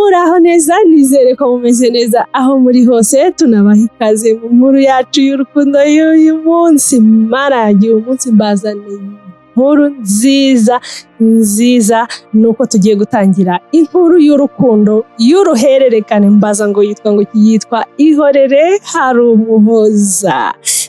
Muraho neza, nizere ko mumeze neza aho muri hose. Tunabaha ikaze mu nkuru yacu y'urukundo y'uyu munsi. Maragiye uyu munsi mbazaniye inkuru nziza nziza, nuko tugiye gutangira inkuru y'urukundo y'uruhererekane. Mbaza ngo yitwa ngo yitwa "Ihorere Hari Umuhoza".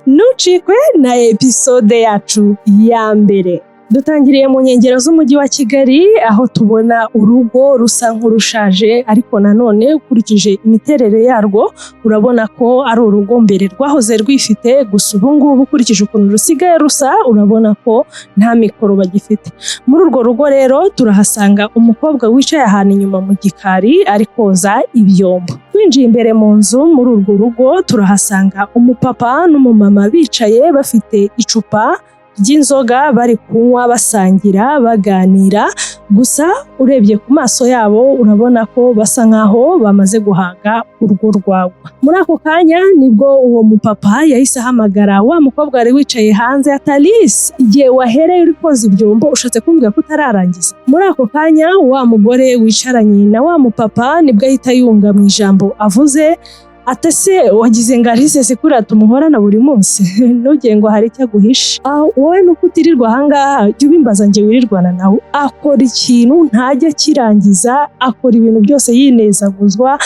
Ntucikwe na episode yacu ya mbere. Dutangiriye mu nkengero z'umujyi wa Kigali, aho tubona urugo rusa nk'urushaje, ariko nanone ukurikije imiterere yarwo urabona ko ari urugo mbere rwahoze rwifite. Gusa ubu ngubu, ukurikije ukuntu rusigaye rusa, urabona ko nta mikoro bagifite. Muri urwo rugo rero turahasanga umukobwa wicaye ahantu inyuma mu gikari ari koza ibyombo. Twinjiye imbere mu nzu muri urwo rugo, turahasanga umupapa n'umumama bicaye bafite icupa ry'inzoga, bari kunywa, basangira, baganira. Gusa urebye ku maso yabo urabona ko basa nkaho bamaze guhaga urwo rwagwa. Muri ako kanya nibwo uwo mupapa yahise ahamagara wa mukobwa wari wicaye hanze ati: "Alice, igihe wahereye uri koza ibyombo, ushatse kumbwira ko utararangiza?" Muri ako kanya wa mugore wicaranye na wa mupapa nibwo ahita yunga mu ijambo avuze ati: "Ese wagize ngo Alice se kuriya tumuhorana buri munsi? Ntugire ngo hari icyo aguhishe. Wowe nuko utirirwa ahangaha, jya ubimbaza njye wirirwana nawe. Akora ikintu ntajya akirangiza, akora ibintu byose yinezaguzwa,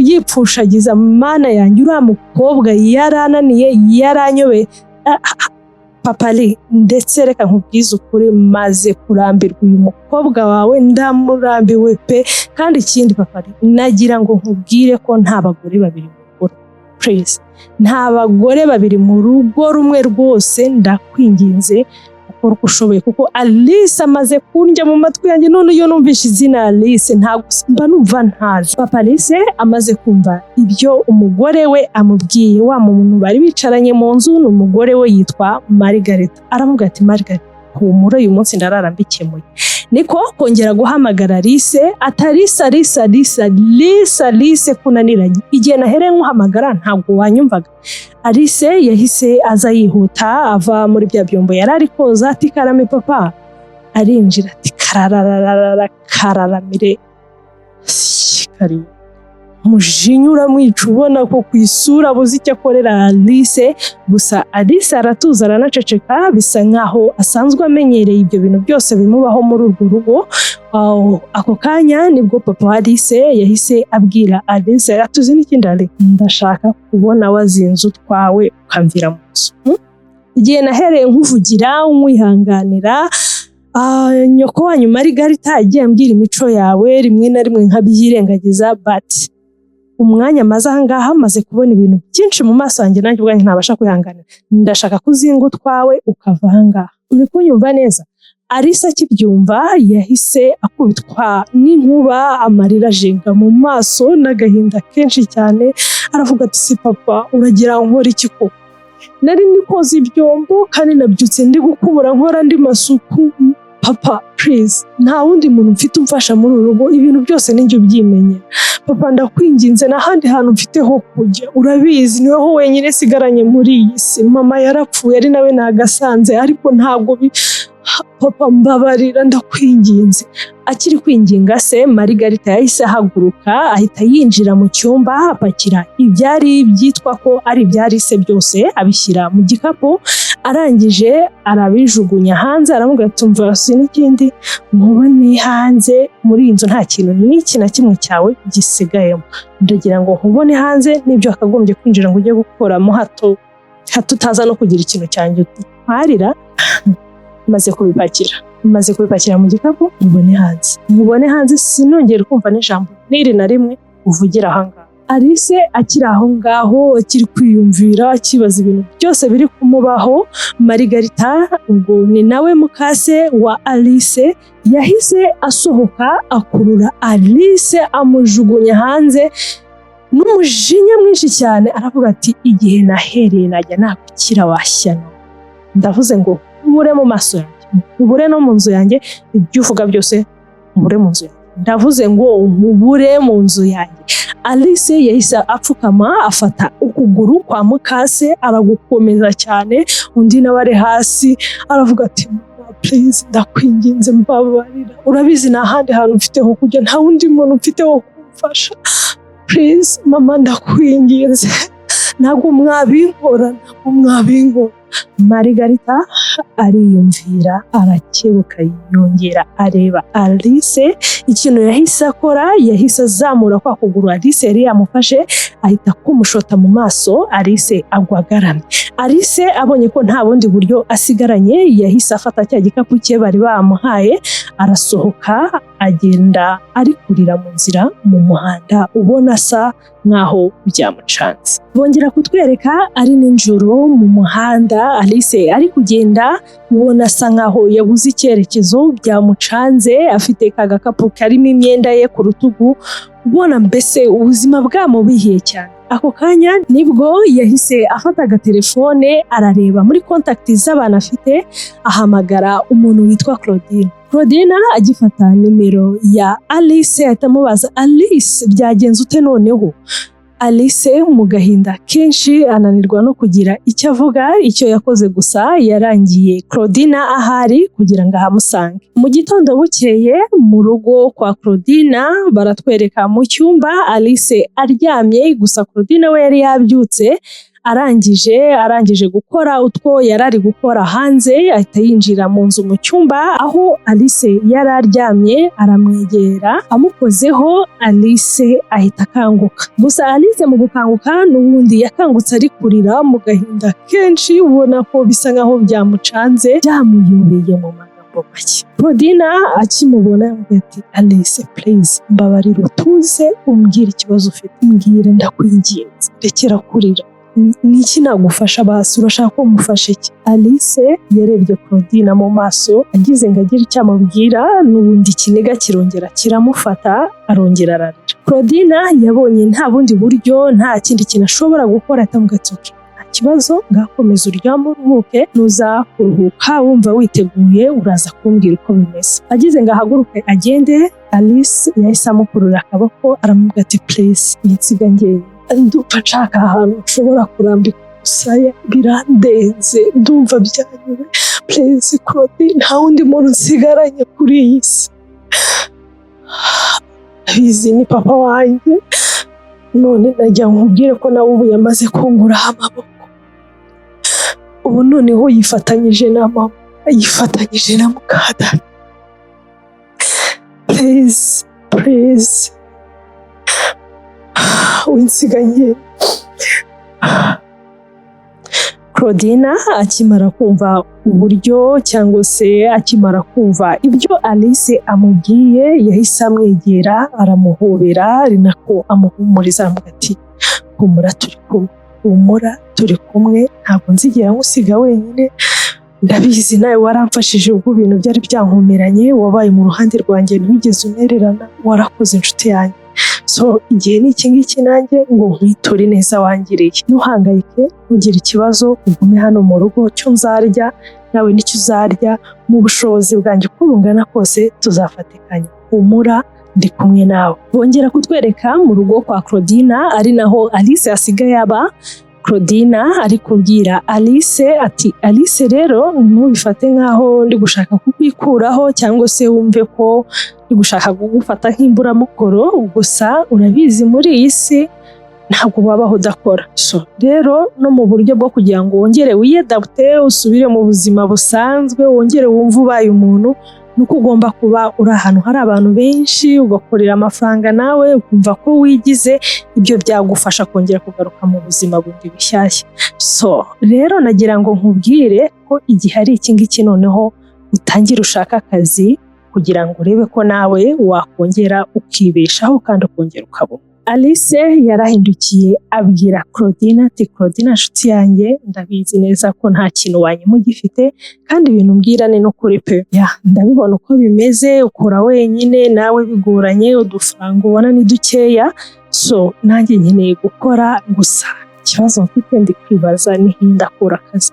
yipfushagiza. Mana yanjye, uriya mukobwa yarananiye, yaranyobeye. Papali, ndetse reka nkubwize ukuri, maze kurambirwa uyu mukobwa wawe, ndamurambiwe pe. Kandi ikindi, papali, nagira ngo nkubwire ko nta bagore babiri mu rugo. Please, nta bagore babiri mu rugo rumwe rwose. Ndakwinginze, ukora uko ushoboye, kuko Alice amaze kundya mu matwi yanjye. None iyo numvishe izina Alice ntabwo mba numva ntazi." Papa Alice amaze kumva ibyo umugore we amubwiye, wa muntu bari bicaranye mu nzu ni umugore we, yitwa Margarita, aramubwira ati: "Margarita, humura, uyu munsi ndarara mbikemuye." Niko kongera guhamagara Alice ati: "Alice, Alice, Alice, Alice, Alice, kunaniranye! Igihe nahereye nkuhamagara ntabwo wanyumvaga." Alice yahise aza yihuta, ava muri bya byombo yari ari koza, ati: "Karame, papa." Arinjira ati: "Kararararara, kararamire karibu." Umujinya uramwica, ubona ko ku isura abuze icyo akorera Alice. Gusa Alice aratuza, aranaceceka, bisa nkaho asanzwe amenyereye ibyo bintu byose bimubaho muri urwo rugo. Ako kanya nibwo papa wa Alice yahise abwira Alice atuzi n'ikindi: "Ali, ndashaka kubona wazinze utwawe ukamvira mu nzu. Igihe nahereye nkuvugira, nkwihanganira, nyoko wanyu Marigarita yagiye ambwira imico yawe, rimwe na rimwe nkabyirengagiza, but umwanya maze ahangaha maze kubona ibintu byinshi mu maso yanjye nanjye ubwanjye ntabasha kwihanganira. Ndashaka kuzinga utwawe ukava ahangaha. Uri kunyumva neza?" Alice akibyumva yahise akubitwa n'inkuba, amarira ajenga mu maso n'agahinda kenshi cyane. Aravuga ati: "Si papa, uragira ngo nkore iki koko? Nari ndi koza ibyombo kandi nabyutse ndi gukubura, nkora andi masuku. Papa, please, nta wundi muntu mfite umfasha muri uru rugo, ibintu byose ninjye ubyimenyera. Papa, ndakwinginze, nta handi hantu mfite ho kujya, urabizi, niweho wenyine sigaranye muri iyi si. Mama yarapfuye, ari nawe nagasanze, ariko ntabwo bi papa, mbabarira, ndakwinginze." Akiri kwinginga se, Marigarita yahise ahaguruka, ahita yinjira mu cyumba, apakira ibyari byitwa ko ari ibyari se byose, abishyira mu gikapu, arangije arabijugunya hanze. Aramubwira ati: "Umva, si n'ikindi, nkubone hanze muri iyi nzu, nta kintu n'iki na kimwe cyawe gisigayemo. Ndagira ngo nkubone hanze n'ibyo wakagombye kwinjira ngo ujye gukuramo, hato hato utaza no kugira ikintu cyanjye utwarira. Maze kubipakira mu gikapu, nkubone hanze, nkubone hanze, sinongere kumva n'ijambo n'iri na rimwe uvugira aha ngaha." Alice akiri aho ngaho, akiri kwiyumvira, akibaza ibintu byose biri kumubaho, Marigarita, ubwo ni nawe mukase wa Alice, yahise asohoka, akurura Alice, amujugunya hanze n'umujinya mwinshi cyane. Aravuga ati: "Igihe nahereye najya nakukira washyano, ndavuze ngo ubure mu maso yanjye, ubure no mu nzu yanjye, ibyo uvuga byose, ubure mu nzu yanjye, ndavuze ngo nkubure mu nzu yanjye." Alice yahise apfukama, afata ukuguru kwa mukase aragukomeza cyane, undi nawe ari hasi. Aravuga ati: "Mama, please, ndakwinginze, mbabarira, urabizi nta handi hantu mfite ho kujya, nta wundi muntu mfite wo. kumfasha. Please mama, ndakwinginze, ntabwo mwabinkora, ntabwo mwabinkora." Marigarita ariyumvira, arakebuka, yongera areba Alice. Ikintu yahise akora, yahise azamura kwa kuguru Alice yari yamufashe, ahita kumushota mu maso. Alice agwa agaramye. Alice abonye ko nta bundi buryo asigaranye, yahise afata cya gikapu cye bari bamuhaye, arasohoka, agenda ari kurira mu nzira, mu muhanda, ubona asa nkaho byamucanze. Bongera kutwereka ari nijoro mu muhanda, Alice ari kugenda, ubona asa nkaho yabuze icyerekezo, byamucanze, afite ka gakapu karimo imyenda ye ku rutugu, ubona mbese ubuzima bwamubihiye cyane. Ako kanya nibwo yahise afata agatelefone, arareba muri contact z'abantu afite, ahamagara umuntu witwa Claudine. Claudine agifata nimero ya Alice, ahita amubaza: "Alice, byagenze ute noneho?" Alice mu gahinda kenshi ananirwa no kugira icyo avuga. Icyo yakoze gusa, yarangiye Claudine ahari kugira ngo ahamusange. Mu gitondo bukeye, mu rugo kwa Claudine, baratwereka mu cyumba Alice aryamye, gusa Claudine we yari yabyutse, arangije gukora utwo yari ari gukora hanze, ahita yinjira mu nzu, mu cyumba aho Alice yari aryamye, aramwegera, amukozeho, Alice ahita akanguka. Gusa Alice mu gukanguka n'ubundi yakangutse ari kurira mu gahinda kenshi, ubona ko bisa nkaho byamucanze, byamuyobeye mu magambo make. Claudine akimubona yamubwiye ati: "Alice, please, mbabarira utuze, umbwire ikibazo ufite, mbwira, ndakwinginze, rekera kurira. Ni iki nagufasha basi? Urashaka ko mufasha iki?" Alice yarebye Claudine mu maso, agize ngo agire icyo amubwira, n'ubundi ikiniga kirongera kiramufata, arongera ararira. Claudine yabonye nta bundi buryo, nta kindi kintu ashobora gukora, atamubwira ati: "Okay, nta kibazo, ngakomeza uryame uruhuke, nuza kuruhuka wumva witeguye uraza kumbwira uko bimeze." Agize ngo ahaguruke agende, Alice yahise amukurura akaboko, aramubwira ati: "Please, winsiga njyenyine, ndumva nshaka ahantu nshobora kurambika umusaya, birandenze, ndumva byanyuwe. Please Claudine, nta wundi muntu nsigaranye kuri iyi si, abizi ni papa wanjye. None najya nkubwire ko nawe ubu yamaze kunkuraho amaboko. Ubu noneho yifatanyije na mama, yifatanyije na mukadata. Please, please, winsiga njye." Claudine akimara kumva uburyo, cyangwa se akimara kumva ibyo Alice amubwiye, yahise amwegera, aramuhobera, ari nako amuhumuriza, aramubwira ati: "Humura, turi kumwe, humura, turi kumwe, ntabwo nzigera nkusiga wenyine. Ndabizi nawe waramfashije ubwo ibintu byari byankomeranye, wabaye mu ruhande rwanjye, ntiwigeze untererana, warakoze inshuti yanjye. So igihe ni iki ngiki nanjye ngo nkwiture neza wangiriye. Ntuhangayike, ntugire ikibazo, ugume hano mu rugo, cyo nzarya nawe nicyo uzarya, mu bushobozi bwanjye uko bungana kose tuzafatikanya. Humura, ndi kumwe nawe." Bongera kutwereka mu rugo kwa Claudine, ari naho Alice asigaye aba. Claudine ari kubwira Alice ati: "Alice rero, ntubifate nkaho ndi gushaka kukwikuraho cyangwa se wumve ko ndi gushaka kugufata nk'imburamukoro. Gusa urabizi, muri iyi si ntabwo wabaho udakora. So rero no mu buryo bwo kugira ngo wongere wiyadapte, usubire mu buzima busanzwe, wongere wumve ubaye umuntu, nuko ugomba kuba uri ahantu hari abantu benshi, ugakorera amafaranga nawe ukumva ko wigize. Ibyo byagufasha kongera kugaruka mu buzima bundi bushyashya. So rero nagira ngo nkubwire ko igihe ari iki ngiki noneho utangire ushaka akazi kugira ngo urebe ko nawe wakongera ukibeshaho kandi ukongera ukabona." Alice yarahindukiye abwira Claudine ati: "Claudine nshuti yanjye, ndabizi neza ko nta kintu wanyuma ugifite, kandi ibintu umbwira ni n'ukuri pe. Ya, ndabibona uko bimeze, ukora wenyine nawe bigoranye, udufaranga ubona ni dukeya. So nanjye nkeneye gukora, gusa ikibazo mfite, ndi kwibaza ni ndakura akazi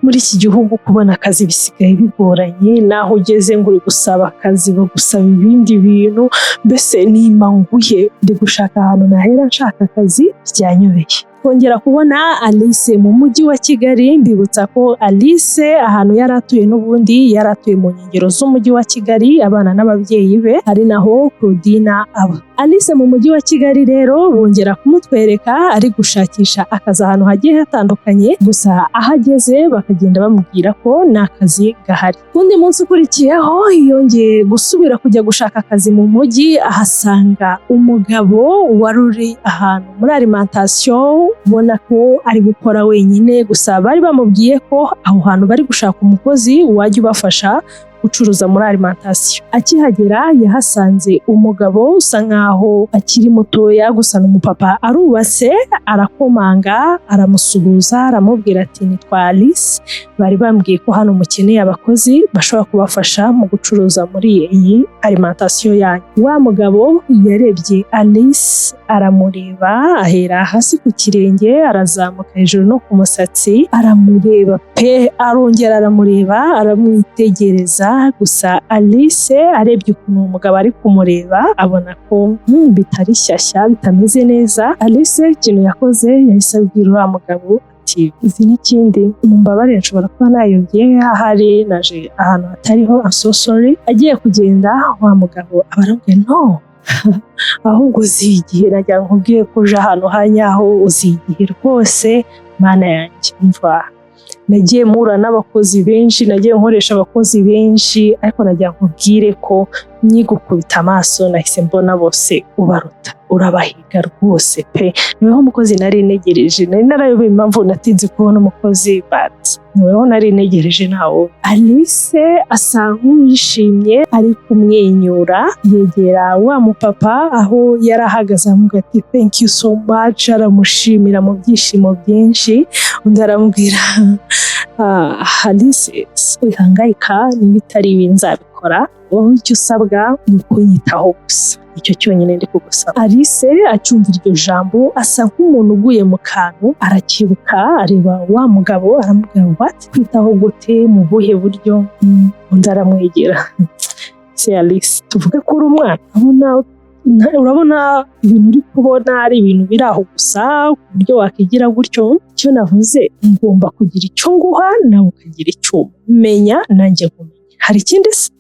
muri iki gihugu. Kubona akazi bisigaye bigoranye, naho ugeze ngo uri gusaba akazi bagusaba ibindi bintu, mbese nimanguye, ndi gushaka ahantu nahera nshaka akazi, byanyobeye." Twongera kubona Alice mu mujyi wa Kigali. Mbibutsa ko Alice ahantu yari atuye n'ubundi yari atuye mu nkengero z'umujyi wa Kigali, abana n'ababyeyi be, ari naho Claudine aba. Alice mu mujyi wa Kigali rero bongera kumutwereka ari gushakisha akazi ahantu hagiye hatandukanye, gusa aho ageze bakagenda bamubwira ko nta kazi gahari. Undi munsi ukurikiyeho yongeye gusubira kujya gushaka akazi mu mujyi, ahasanga umugabo wari uri ahantu muri alimentation, ubona ko ari gukora wenyine. Gusa bari bamubwiye ko aho hantu bari gushaka umukozi wajya ubafasha gucuruza muri alimentation. Akihagera yahasanze umugabo usa nkaho akiri mutoya, gusa ni umupapa, arubatse. Arakomanga, aramusuhuza, aramubwira ati: "Nitwa Alice, bari bambwiye ko hano mukeneye abakozi bashobora kubafasha mu gucuruza muri iyi alimentation yanyu." Wa mugabo yarebye Alice, aramureba ahera hasi ku kirenge, arazamuka hejuru no ku musatsi, aramureba pe, arongera aramureba, aramwitegereza. Gusa Alice arebye ukuntu uwo mugabo ari kumureba, abona ko bitari shyashya, bitameze neza. Alice ikintu yakoze, yahise abwira uriya mugabo ati: "Izi n'ikindi, mumbabarire, nshobora kuba nayobye, ahari naje ahantu hatariho, I'm so sorry." Agiye kugenda, wa mugabo aba aramubwiye: "No, ahubwo uzi igihe nagira ngo nkubwiye ko uje ahantu ha nyaho, uzi igihe rwose. Mana yanjye, mva nagiye mpura n'abakozi benshi, nagiye nkoresha abakozi benshi, ariko nagira ngo nkubwire ko nyigukubita amaso nahise mbona bose ubaruta, urabahiga rwose pe. Niweho umukozi nari ntegereje, nari narayobeye impamvu natinze kubona umukozi, but niweho nari ntegereje ntawe." Alice asa nk'uwishimye, ari kumwenyura, yegera wa mupapa aho yari ahagaze, aramubwira ati: "Thank you so much." Aramushimira mu byishimo byinshi. Undi aramubwira: "Alice, wihangayika, niba itari ibi nzabikora, wowe icyo usabwa ni ukunyitaho gusa, icyo cyonyine ndi kugusaba." Alice acyumva iryo jambo asa nk'umuntu uguye mu kantu, arakebuka, areba wa mugabo, aramubwira: "What? Kwitaho gute? Mu buhe buryo?" Undi aramwegera: "Se Alice, tuvuge ko uri umwana? Urabona ibintu uri kubona ari ibintu biri aho gusa ku buryo wakigira gutyo? Icyo navuze, ngomba kugira icyo nguha, nawe ukagira icyo menya, nanjye nkumenya. Hari ikindi se?"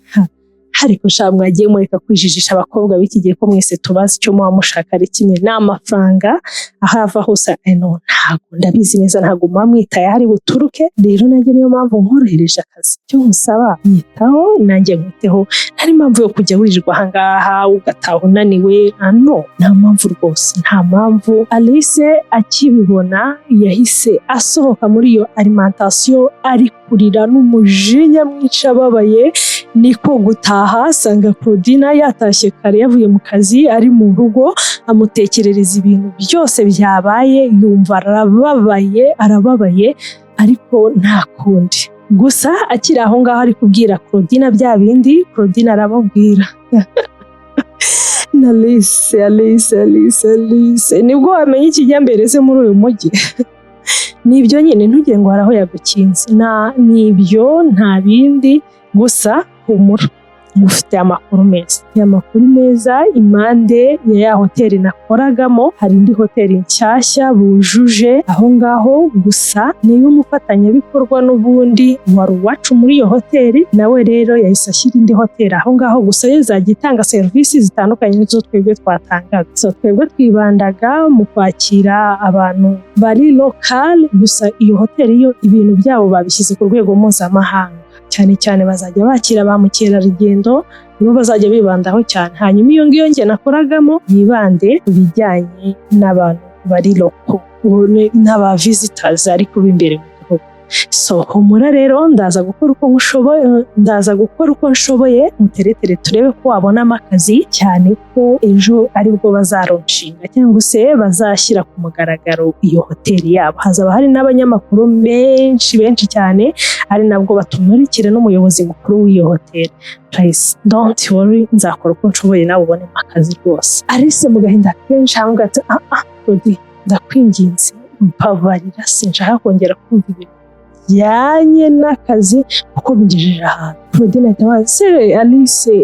Ariko sha, mwagiye mureka kwijijisha abakobwa b'iki gihe, ko mwese tubazi icyo muba mushaka ari kimwe, ni amafaranga aho ava hose. No, ntabwo ndabizi neza, ntabwo muba mwitaye aho ari buturuke. Rero nanjye niyo mpamvu nkorohereje akazi. Icyo nkusaba, nyitaho nanjye nkwiteho. Nta mpamvu yo kujya wirirwa ahangaha ugataha unaniwe, no, nta mpamvu rwose, nta mpamvu. Alice akibibona yahise asohoka muri iyo alimentation ari kurira n'umujinya mwinshi, ababaye. Niko gutaha asanga Claudine yatashye kare, yavuye mu kazi, ari mu rugo, amutekerereza ibintu byose byabaye, yumva arababaye, arababaye, ariko nta kundi. Gusa akiri aho ngaho ari kubwira Claudine bya bindi, Claudine aramubwira: "Alice, Alice, Alice, Alice, nibwo wamenya ikijya mbere se muri uyu mujyi? Nibyo nyine, ntugire ngo hari aho yagukinze, nibyo, nta bindi. Gusa humura, ngufitiye amakuru meza, amakuru meza. Impande ya hoteli nakoragamo hari indi hoteli nshyashya bujuje aho ngaho. Gusa niba umufatanyabikorwa n'ubundi wari uwacu muri iyo hoteli, nawe rero yahise ashyira indi hoteli aho ngaho. Gusa yo izajya itanga serivisi zitandukanye n'izo twebwe twatangaga. So twebwe twibandaga mu kwakira abantu bari local, gusa iyo hoteli yo ibintu byabo babishyize ku rwego mpuzamahanga. Cyane cyane bazajya bakira ba mukerarugendo, nibo bazajya bibandaho cyane. Hanyuma iyo ngiyo njye nakoragamo yibande ku bijyanye n'abantu bari local n'aba visitors, ariko b'imbere mu gihugu. So humura rero, ndaza gukora uko nshoboye, ndaza gukora uko nshoboye muteretere, turebe ko wabonamo akazi, cyane ko ejo aribwo bazalaunchinga cyangwa se bazashyira ku mugaragaro iyo hoteli yabo. Hazaba hari n'abanyamakuru benshi, benshi cyane, ari nabwo batumurikira n'umuyobozi mukuru w'iyo hoteli. Please don't worry, nzakora uko nshoboye nawe ubonemo akazi rwose." Alice mu gahinda kenshi aramubwira ati: "Ah ah, Rodi, ndakwinginze mbabarira, sinshaka kongera kumva ibintu bijyanye n'akazi kuko bingejeje ahantu." Claudine ahita abaza: "Se Alice,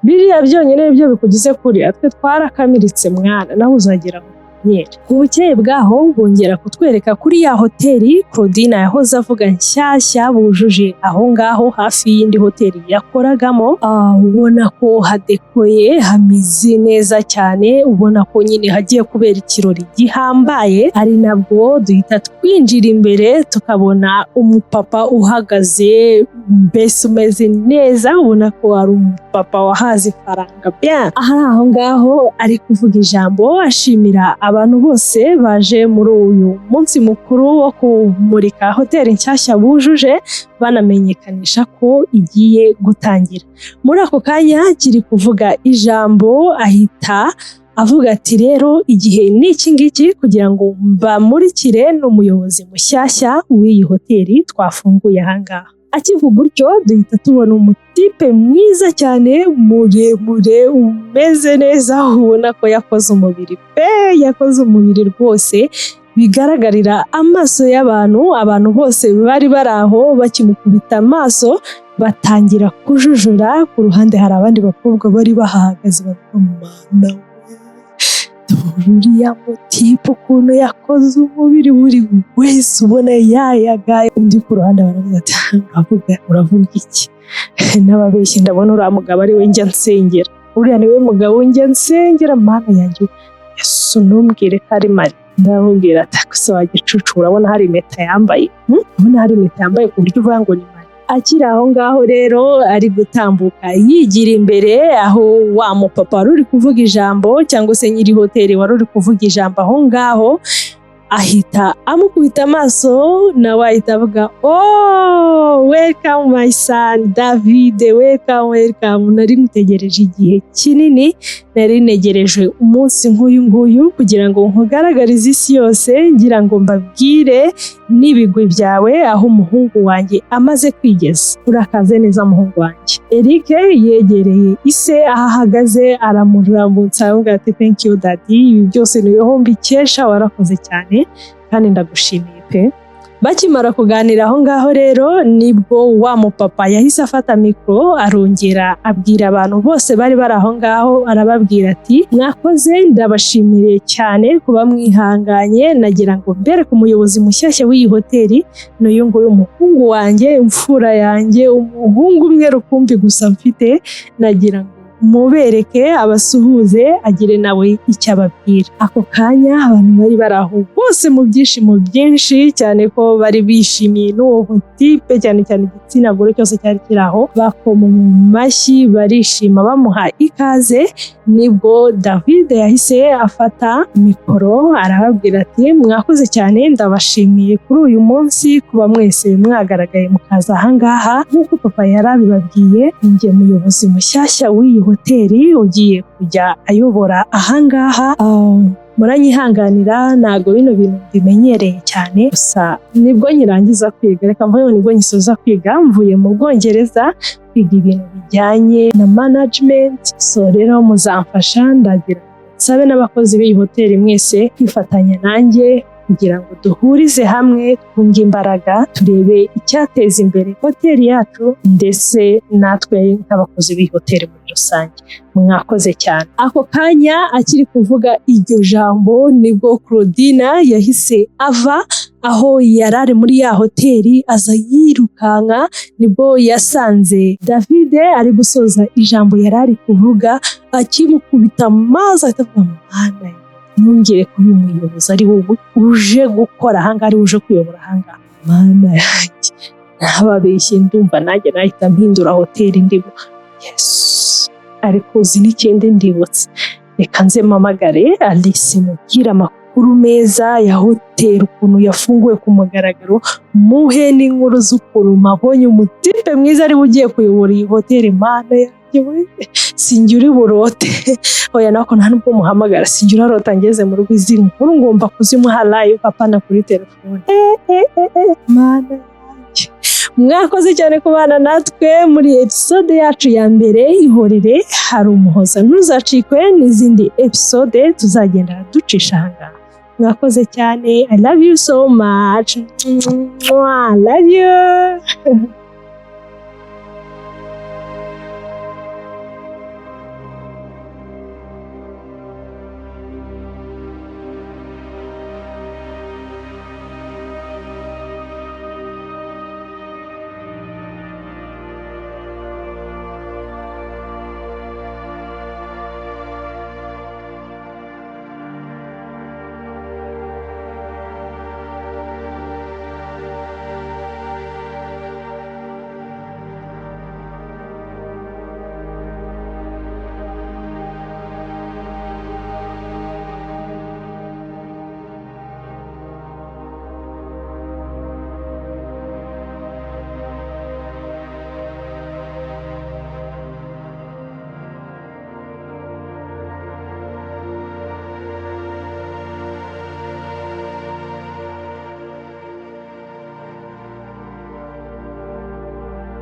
biriya byonyine nibyo bikugize kuriya? Twe twarakamiritse mwana, nawe uzagera aho." Tubimenyere. Ku bukeye bwaho bongera kutwereka kuri ya hoteli Claudine yahoze avuga nshyashya bujuje aho ngaho hafi y'indi hoteli yakoragamo. Ubona ko hadekoye, hameze neza cyane, ubona ko nyine hagiye kubera ikirori gihambaye. Ari nabwo duhita twinjira imbere, tukabona umupapa uhagaze, mbese umeze neza, ubona ko ari umupapa wahaze ifaranga bien. Ahari aho ngaho ari kuvuga ijambo, ashimira abantu bose baje muri uyu munsi mukuru wo kumurika hoteli nshyashya bujuje, banamenyekanisha ko igiye gutangira. Muri ako kanya kiri kuvuga ijambo, ahita avuga ati: "Rero igihe ni iki ngiki kugira ngo mbamurikire n'umuyobozi mushyashya w'iyi hoteli twafunguye ahangaha." Akivuga utyo, duhita tubona umutipe mwiza cyane, muremure, umeze neza, ubona ko yakoze umubiri pe, yakoze umubiri rwose bigaragarira amaso y'abantu. Abantu bose bari bari aho bakimukubita amaso batangira kujujura. Ku ruhande hari abandi bakobwa bari bahahagaze bavuga: "Mana we, dore uriya mutipe ukuntu yakoze umubiri!" Buri wese ubona yayagaye. Undi ku ruhande baravuga ati: "Uravuga, uravuga iki?" N'ababeshyi, ndabona uriya mugabo ari we njya nsengera, uriya niwe mugabo njya nsengera. Mana yanjye, Yesu, ntumbwire ko ari Mari. Ndamubwira ati: "Gusa wa gicucu, urabona hari impeta yambaye? Urabona hari impeta yambaye ku buryo uvuga ngo ni Mari?" Akiri aho ngaho rero, ari gutambuka yigira imbere aho wa mupapa wari uri kuvuga ijambo, cyangwa se nyiri hoteli wari uri kuvuga ijambo aho ngaho, ahita amukubita amaso, nawe ahita avuga: "Oh, welcome my son David, welcome, welcome. Nari ngutegereje igihe kinini, nari ntegereje umunsi nk'uyu nguyu kugira ngo nkugaragarize isi yose, ngira ngo mbabwire n'ibigwi byawe, aho umuhungu wanjye amaze kwigeza. Urakaze neza, muhungu wanjye." Eric yegereye ise aho ahagaze, aramuramutsa, aramubwira ati: "Thank you, daddy, ibi byose niweho mbikesha, warakoze cyane kandi ndagushimiye pe." Bakimara kuganira aho ngaho rero, nibwo wa mupapa yahise afata mikoro, arongera abwira abantu bose bari bari aho ngaho, arababwira ati: "Mwakoze, ndabashimiye cyane kuba mwihanganye. Nagira ngo mbereke umuyobozi mushyashya w'iyi hoteli, n'uyu nguyu umuhungu wanjye, imfura yanjye, umuhungu umwe rukumbi gusa mfite. Nagira ngo mubereke, abasuhuze, agire nawe icyo ababwira." Ako kanya abantu bari bari aho bose mu byishimo byinshi cyane, ko bari bishimiye n'uwo mutipe, cyane cyane igitsina gore cyose cyari kiri aho, bakoma mu mashyi, barishima, bamuha ikaze. Nibwo David yahise afata mikoro, arababwira ati: "Mwakoze cyane, ndabashimiye kuri uyu munsi kuba mwese mwagaragaye mukaza ahangaha. Nk'uko papa yari abibabwiye, njye muyobozi mushyashya w'iyi hoteli ugiye kujya ayobora ahangaha. Muranyihanganira, ntabwo bino bintu mbimenyereye cyane, gusa nibwo nkirangiza kwiga, reka mvuge ngo nibwo ngisoza kwiga. Mvuye mu Bwongereza kwiga ibintu bijyanye na management, so rero muzamfasha. Ndagira nsabe n'abakozi b'iyi hoteli mwese kwifatanya nanjye kugira ngo duhurize hamwe, twunge imbaraga, turebe icyateza imbere hoteli yacu, ndetse natwe nk'abakozi b'iyi hoteli muri rusange. Mwakoze cyane." Ako kanya akiri kuvuga iryo jambo, nibwo Claudina yahise ava aho yari ari muri ya hoteli, aza yirukanka. Nibwo yasanze David ari gusoza ijambo yari ari kuvuga. Akimukubita amaso ahita avuga: "Mana, ntungire ko uyu muyobozi ari wowe uje gukora ahangaha, ari uje kuyobora ahangaha. Mana yanjye, ntababeshye, ndumva nanjye nahita mpindura hoteli ndimo. Yesu!" Ariko uzi n'ikindi ndibutse? Reka nze mpamagare Alice, mubwire amakuru meza ya hoteli, ukuntu yafunguwe ku mugaragaro, muhe n'inkuru z'ukuntu mpabonye umutipe mwiza ariwe ugiye kuyobora iyi hoteli. Mana yanjye we, sinjye uri burote. Oya, nako nta nubwo muhamagara, sinjye urarota ngeze mu rugo. Izi nkuru ngomba kuzimuha live, apana kuri telefone. Mana yanjye, mwakoze cyane kubana natwe muri episode yacu ya mbere, Ihorere Hari Umuhoza. Ntuzacikwe n'izindi episode tuzagenda ducisha ahangaha. Mwakoze cyane. I love you so much. Mwah, love you.